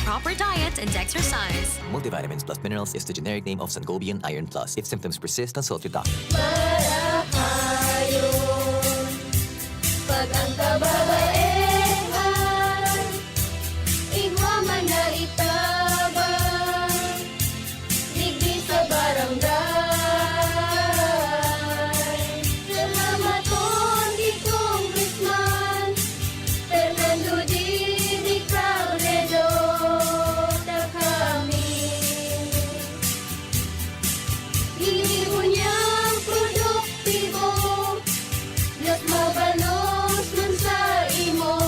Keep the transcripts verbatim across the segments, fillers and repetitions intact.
Proper diet and exercise. Multivitamins plus minerals is the generic name of Sangobion Iron Plus. If symptoms persist, consult your doctor. Pag ang kababaehan, igwa man na itabang, digdi sa barangay. Salamaton ki Congressman Fernando Didi Cabredo ta kami. Ginibo niyang produktibo, mas mabalos man sa imo.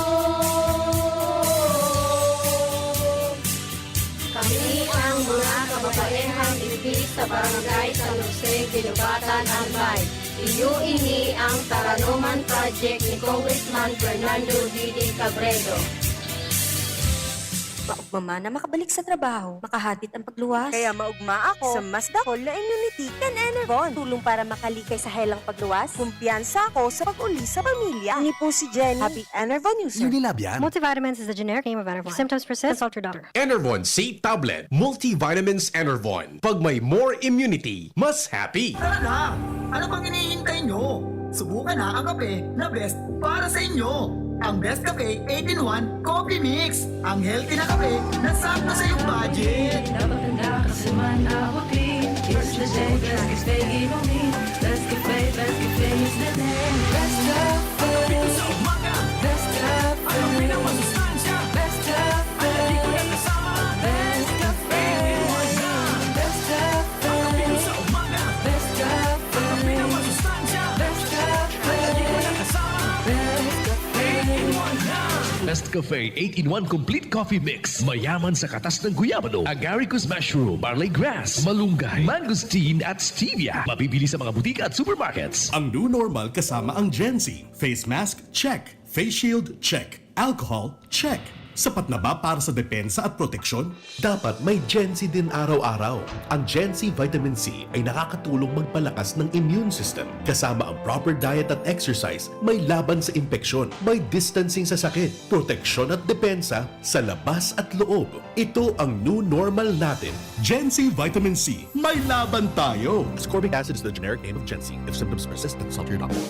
Kami ang mga kababaehang digdi sa Barangay San Jose, Guinobatan, Albay. Iyo ini ang Taranoman Project ni Congressman Fernando Didi Cabredo. Maugma man na makabalik sa trabaho, makahadit ang pagluwas. Kaya maugma ako sa mas dakol na immunity kan Enervon. Tulong para makalikay sa helang pagluwas. Kumpiyansa ako sa pag-uli sa pamilya. Ini po si Jenny. Happy Enervon user. Unilab yan. Multivitamins is the generic name of Enervon. If symptoms persist, consult your doctor. Enervon C tablet, multivitamins Enervon. Pag may more immunity, mas happy. Tara na! Ano pang hinihintay nyo? Subukan na ang kape na best para sa inyo. Ang Best Cafe eight-in-one Coffee Mix. Ang healthy na kape na sakto sa iyong budget. Dapat handa ka sa man abutin. It's the day, best cafe inumin. Best cafe, best cafe is the name. Best cafe. Sa umaga, Best cafe. ang kape na masustansya. Best cafe. Ang kape ko na kasama. Best cafe. Best cafe. Ang kape ko sa umaga, Best cafe. ang kape na masustansya. Best cafe. Ang kape ko na kasama. Best cafe. Eight-in-one na. Best Cafe eight-in-one Complete Coffee Mix. Mayaman sa katas ng guyabano, agaricus mushroom, barley grass, malunggay, mangosteen at stevia. Mabibili sa mga butika at supermarkets. Ang new normal kasama ang Gen Z. Face mask, check. Face shield, check. Alcohol, check. Sapat na ba para sa depensa at proteksyon? Dapat may Gen Z din araw-araw. Ang Gen Z Vitamin C ay nakakatulong magpalakas ng immune system. Kasama ang proper diet at exercise, may laban sa impeksyon, may distancing sa sakit, proteksyon at depensa sa labas at loob. Ito ang new normal natin. Gen Z Vitamin C, may laban tayo! Ascorbic acid is the generic name of Gen Z. If symptoms persist, consult your doctor.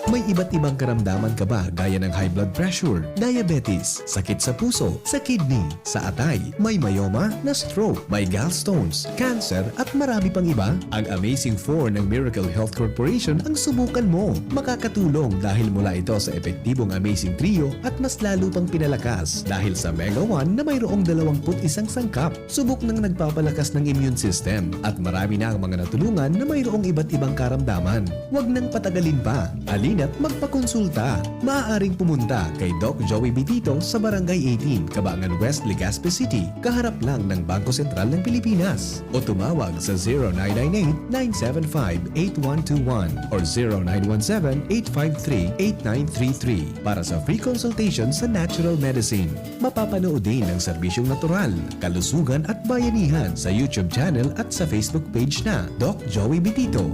May iba't ibang karamdaman ka ba gaya ng high blood pressure, diabetes, sakit sa puso, sa kidney, sa atay, may myoma, na-stroke, may gallstones, cancer, at marami pang iba? Ang Amazing four ng Miracle Health Corporation ang subukan mo. Makakatulong dahil mula ito sa epektibong Amazing Trio at mas lalo pang pinalakas dahil sa Mega one na mayroong dalawampu't isang sangkap. Subok nang nagpapalakas ng immune system at marami na ang mga natulungan na mayroong iba't ibang karamdaman. Huwag nang patagalin pa. Halina't magpakonsulta. Maaaring pumunta kay Doc Joey Bitito sa Barangay eighteen, Cabangan West, Legazpi City, kaharap lang ng Bangko Sentral ng Pilipinas. O tumawag sa zero nine nine eight, nine seven five, eight one two one or zero nine one seven, eight five three, eight nine three three para sa free consultation sa natural medicine. Mapapanood din ang serbisyong natural, kalusugan at bayanihan sa YouTube channel at sa Facebook page na Doc Joey Bitito.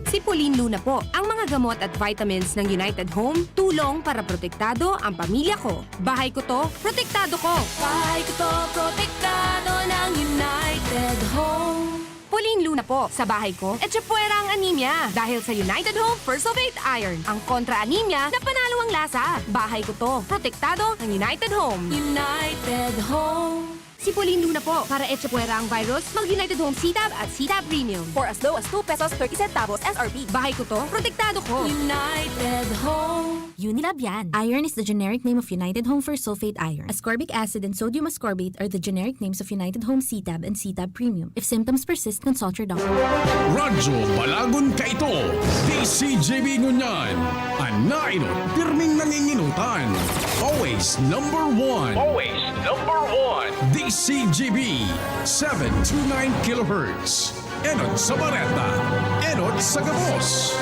Si Pauline Luna po. Ang mga gamot at vitamins ng United Home, tulong para protektado ang pamilya ko. Bahay ko to, protektado ko. Bahay ko to, protektado ng United Home. Pauline Luna po. Sa bahay ko, etchepuera ang anemia. Dahil sa United Home First of Eight Iron, ang kontra anemia na panalo ang lasa. Bahay ko to, protektado ng United Home. United Home. Si Pauline Luna po. Para etchepuera ang virus, mag United Home C-Tab at C-Tab Premium. For as low as two pesos thirty centavos S R P. Bahay ko to, protektado ko. United Home. Unilab yan. Iron is the generic name of United Home First Sulfate Iron. Ascorbic acid and sodium ascorbate are the generic names of United Home C-Tab and C-Tab Premium. If symptoms persist, consult your doctor. Radyo Balagon Kaito, D C G B Ngunyan. An nainot, pirming nanginginutan. Always number one. Always number one. D C G B, seven two nine kilohertz. Enot sa bareta, enot sa gabos.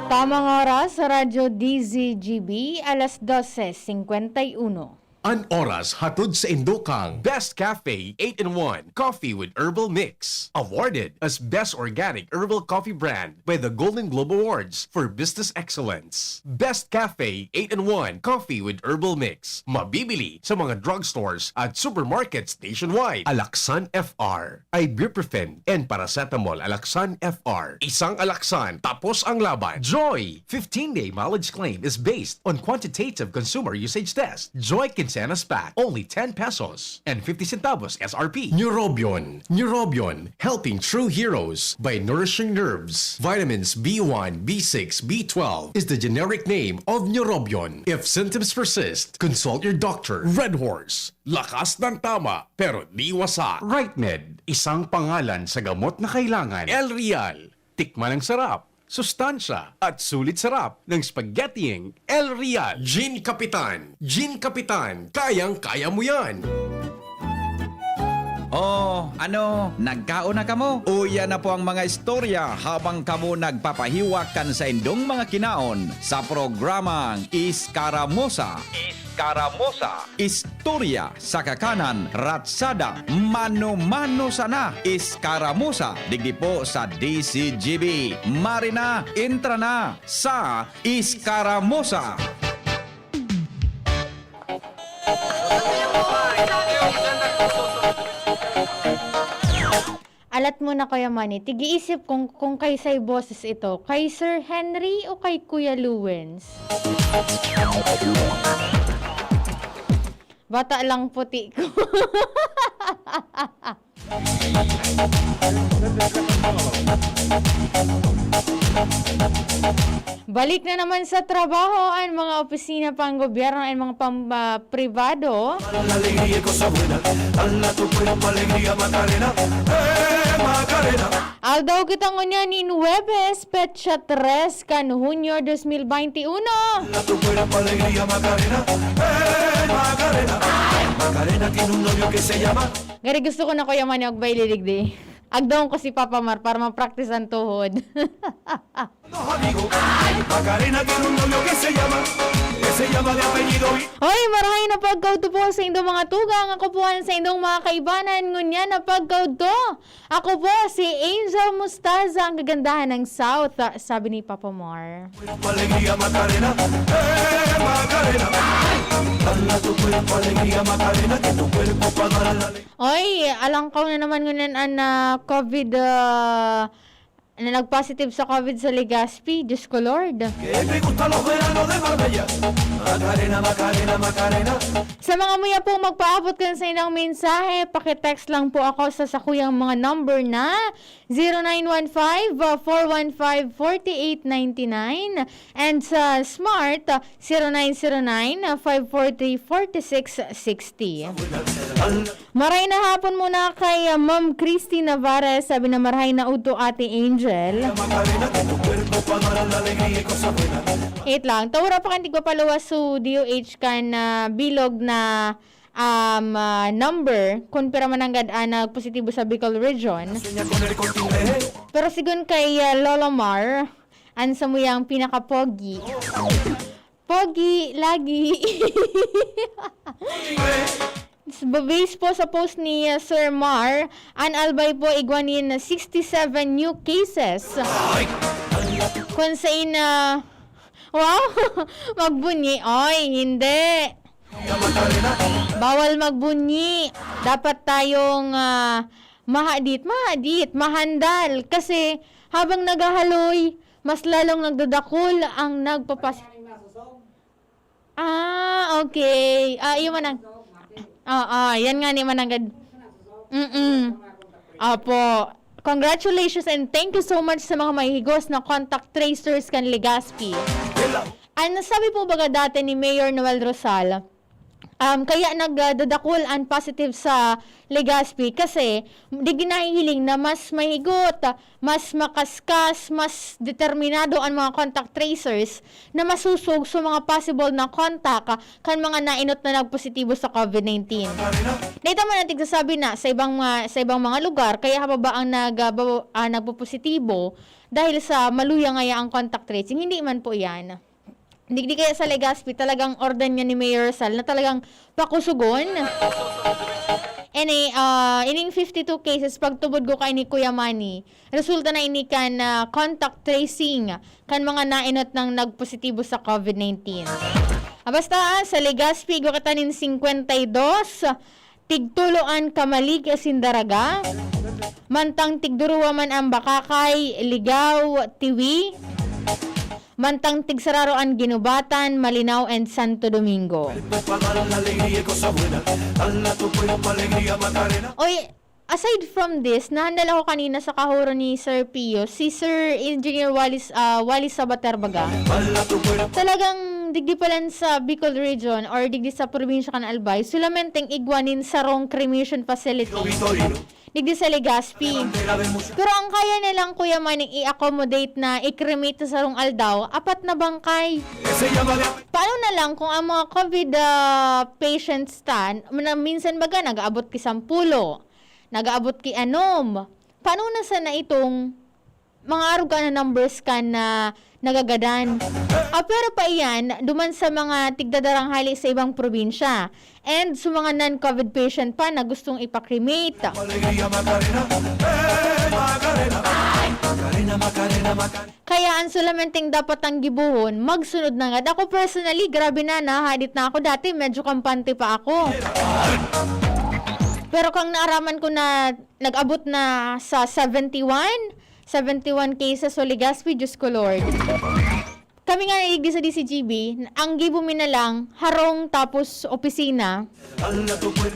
Tamang oras sa Radyo D Z G B, alas dose singkwenta y uno. An oras hatod sa indo kang Best Cafe eight-in-one Coffee with Herbal Mix. Awarded as Best Organic Herbal Coffee Brand by the Golden Globe Awards for Business Excellence. Best Cafe eight-in-one Coffee with Herbal Mix. Mabibili sa mga drugstores at supermarkets nationwide. Alaxan F R, ibuprofen and paracetamol. Alaxan F R. Isang Alaxan, tapos ang laban. Joy! Fifteen-day mileage claim is based on quantitative consumer usage test. Joy Quincenas Pack, only ten pesos and fifty centavos S R P. Neurobion. Neurobion, helping true heroes by nourishing nerves. Vitamins B one, B six, B twelve is the generic name of Neurobion. If symptoms persist, consult your doctor. Red Horse. Lakas ng tama, pero di wasa. Right Med, isang pangalan sa gamot na kailangan. El Real, tikman ang sarap, sustansya, at sulit sarap ng spaghettiing El Real. Gin Kapitan, Gin Kapitan, kayang-kaya mo yan. Oh, ano, nagkaon na kamo? Uya na po ang mga istorya habang kamo nagpapahiwak kan saindong mga kinaon sa programang Iskaramusa. Iskaramusa. Istorya sa kakanan, ratsada, mano-mano sana, Iskaramusa, digdi po sa D C G B. Mari na, entra na sa Iskaramusa. Alat mo na, Kuya Manny. Tig-iisip kung, kung kay say boses ito, kay Sir Henry o kay Kuya Luwens? Bata lang puti ko. Balik na naman sa trabaho an mga opisina pang gobyerno and mga pam-, ah, pribado. Alegría y cosa buena, dala tu cuerpo alegría, Macarena, eh, Macarena. Aldaw kita ngunyan nin Huwebes, petsa tres kan Hunyo dos mil bainti uno. Dala tu cuerpo alegría, Macarena, eh, Macarena. Macarena tiene un novio que se llama. Gari gusto ko na, Kuya Manny, og bailigdi. Agdawon ko si Papa Mar para ma-practice an tuhod. Hoy, marahay na pagkaudto po sa indong mga tugang. Ako po ang sa indong mga kaibanan. Ngunyan na pagkaudto. Ako po si Angel Mostaza, ang kagandahan ng South, sabi ni Papa Mar. Alegría, Macarena, eh, Macarena. Dala tu cuerpo alegría, Macarena, que tu cuerpo pa dar la alegría. Oy, alangkaw na naman ngunyan an, ah, COVID, ah, na nag-positive sa COVID sa Legazpi. Diyos ko, Lord. Que te gustan los veranos de Marbella. Macarena, Macarena, Macarena. Sa mga muya pong magpaabot kan saindong mensahe, paki-text lang po ako sa sakuyang mga number na zero nine one five, four one five, forty eight ninety nine and sa Smart, zero nine zero nine, five four three, forty six sixty. Maray na hapon muna kay, ah, Ma'am Christy Navarez. Sabi na, "Marahay na udto, Ate Angel." Wait lang. Tawara pa kan tigpapaluwas su D O H kan, ah, bilog na, um, ah, number kun pira man nanggad an nagpositibo sa Bicol Region. Pero sigon kay, ah, Lolo Mar, an samuyang pinakapogi. Pogi lagi. Sa, based po sa post ni, uh, Sir Mar, an Albay po igwa nin sixty-seven new cases. Kun sain, uh, wow! Magbunyi. Oy, hindi. Bawal magbunyi. Dapat tayong, uh, mahadit, mahadit, mahandal. Kasi habang naghahaloy, mas lalong nagdadakul ang nagpapas-, ah, okay. Ah, iyo man ang, oo, yan nga ni mananggad. Mm-mm. Opo. Congratulations and thank you so much sa mga mahihigos na contact tracers kan Legazpi. Ang nasabi po baga dati ni Mayor Noel Rosal, um, kaya nagdadakul ang positive sa Legazpi kasi di ginahihiling na mas mahigot, mas makaskas, mas determinado ang mga contact tracers na masusog sa mga possible na contact kan mga nainot na nagpositibo sa COVID nineteen. Naita man ang tigsasabi na sa ibang mga, sa ibang mga lugar, kaya hababa ang nag-, ah, ba-, ah, nagpopositibo dahil sa maluya ngaya ang contact tracing. Hindi man po yan. Digdi kaya sa Legazpi, talagang order niya ni Mayor Sal na talagang pakusugon. Ini, ah, ining fifty-two cases, pagtubod ko kay ni Kuya Manny, resulta na ini kan, ah, contact tracing kan mga naenot nang nagpositibo sa COVID nineteen. Ah, basta, ah, sa Legazpi, igwa kita nin singkwenta y dos, tigtulo an Camalig asin Daraga, mantang tigduruwa man an Bacacay, Ligao, Tiwi, mantang tigsararo an Guinobatan, Malinao, and Santo Domingo. Oy, aside from this, nahandal ako kanina sa kahuro ni Sir Pio, si Sir Engineer Walis, ah, Walis Sabater baga. Talagang digdi pa lang sa Bicol Region or digdi sa probinsya kan Albay, solamente igwa nin sarong cremation facility digdi sa Legazpi. Pero ang kaya na lang, Kuya Manny, i-accommodate na i-cremate sa sarong aldaw, apat na bangkay. Paano na lang kung ang mga COVID, ah, patients ta, na minsan baga nag-aabot ki sampulo, nag-aabot ki anom? Paano na sana itong mga arog ka na numbers kan nagagadan? Ah, pero pa iyan, duman sa mga tigdadarang hali sa ibang probinsya and sa mga non-COVID patient pa na gustong ipa-cremate. Kaya ang solamenteng dapat ang gibohon, magsunod na nga. Ako personally, grabe na, nahahadit na ako. Dati, medyo kampante pa ako. Pero kang naaraman ko na nag-abot na sa seventy-one, seventy-one cases sa Legazpi, Diyos ko, Lord. Kami nga digdi sa D C G B, ang gibo mi na lang, harong tapos opisina.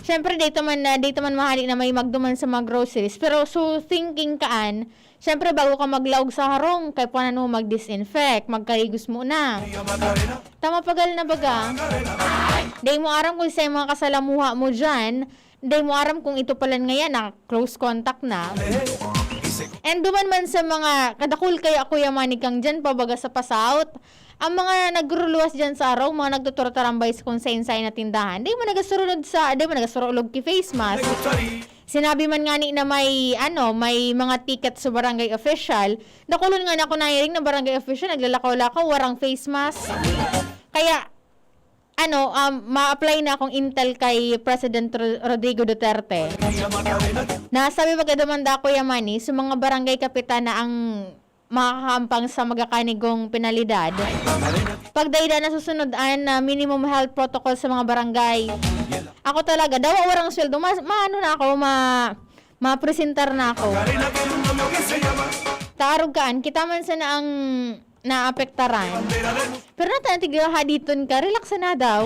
Siyempre, dito man na, dito man mahali na may magduman sa mga groceries. Pero so thinking kaan, siyempre, bago ka maglaog sa harong, kaipuhan mo mag-disinfect, magkarigos muna. Tama pagal na baga. Dai mo aram kung sa mga kasalamuha mo dyan, dai mo aram kung ito pala ngayon na close contact na. And duman man sa mga kadakul kaya, Kuya Manny, kang dyan, pabaga sa pa-south, ang mga nagruluwas dyan sa araw, mga nagtuturtarambay sa kung sain-sain na tindahan, di mo nagasurulod sa, di mo nagasurulog ki face mask. Sinabi man ngani na may, ano, may mga ticket sa barangay official, dakulon nga na ako nairing na barangay official, naglalakaw-lakaw, warang face mask. Kaya, ano, um, ma-apply na akong intel kay President Ro-, Rodrigo Duterte. Nasabi pagkadumanda, Kuya Manny, sa mga barangay kapitan na ang makakahampang sa magakanigong penalidad. Pagdaida na susunod an, ah, minimum health protocol sa mga barangay. Ako talaga, dawa warang sweldo, mas, maano na ako, ma-, mapresentar na ako. Taarog kaan, kita man sana ang naapektaran. Pero natan, tiga haditon ka, relax na daw.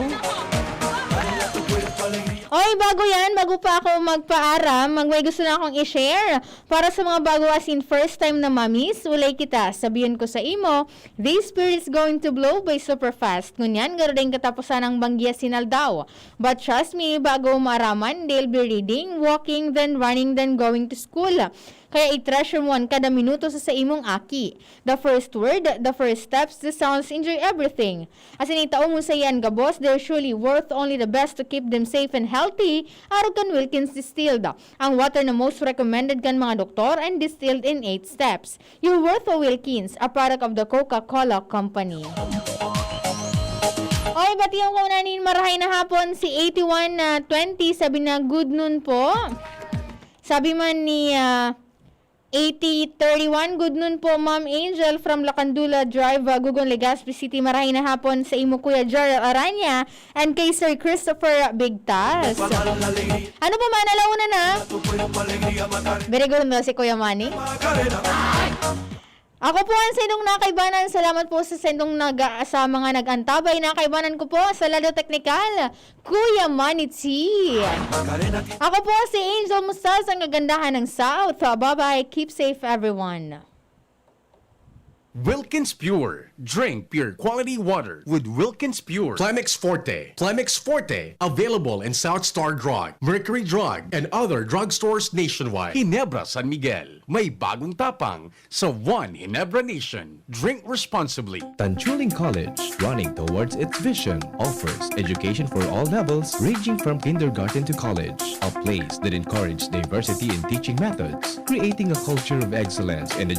Oy, bago yan, bago pa ako magpaaram, mag-, may gusto na akong i-share. Para sa mga bago as in first time na mamis, ulay kita, sabihan ko sa imo, this spirit is going to blow by super fast. Ngunyan, garo daing katapusan ang banggi asin aldaw. But trust me, bago maaraman, they'll be reading, walking, then running, then going to school. Kaya i-treasure mo an kada minuto sa, sa imong aki. The first word, the first steps, the sounds, enjoy everything. Asin itao mo sa iyan gabos, they're surely worth only the best to keep them safe and healthy, arog kan Wilkins Distilled. Ang water na most recommended kan mga doktor and distilled in eight steps. You're worth a Wilkins, a product of the Coca-Cola Company. Oy, batiyon ko na nin marahay na hapon si eighty-one na twenty, sabi na, "Good noon po." Sabi man ni, ah, eighty thirty-one, "Good noon po, Ma'am Angel from Lacandula Drive, ah, Gugon, Legazpi City. Marahay na hapon sa imo, Kuya Gerald Aranya, and kay Sir Christopher Bigtas." Ano po man, alauna na? Very good na si Kuya Manny. Ako po ang sa inyong nakaibanan. Salamat po sa, sa inyong nag-, sa mga nag-antabay. Nakaibanan ko po sa lado teknikal, Kuya Manny T. Ako po si Angel Mustaz, ang kagandahan ng South. Bye-bye. Keep safe, everyone. Wilkins Pure. Drink pure quality water with Wilkins Pure. Plemex Forte. Plemex Forte. Available in South Star Drug, Mercury Drug, and other drugstores nationwide. Ginebra San Miguel. May bagong tapang sa One Ginebra Nation. Drink responsibly. Tanchuling College, running towards its vision, offers education for all levels, ranging from kindergarten to college. A place that encourages diversity in teaching methods, creating a culture of excellence in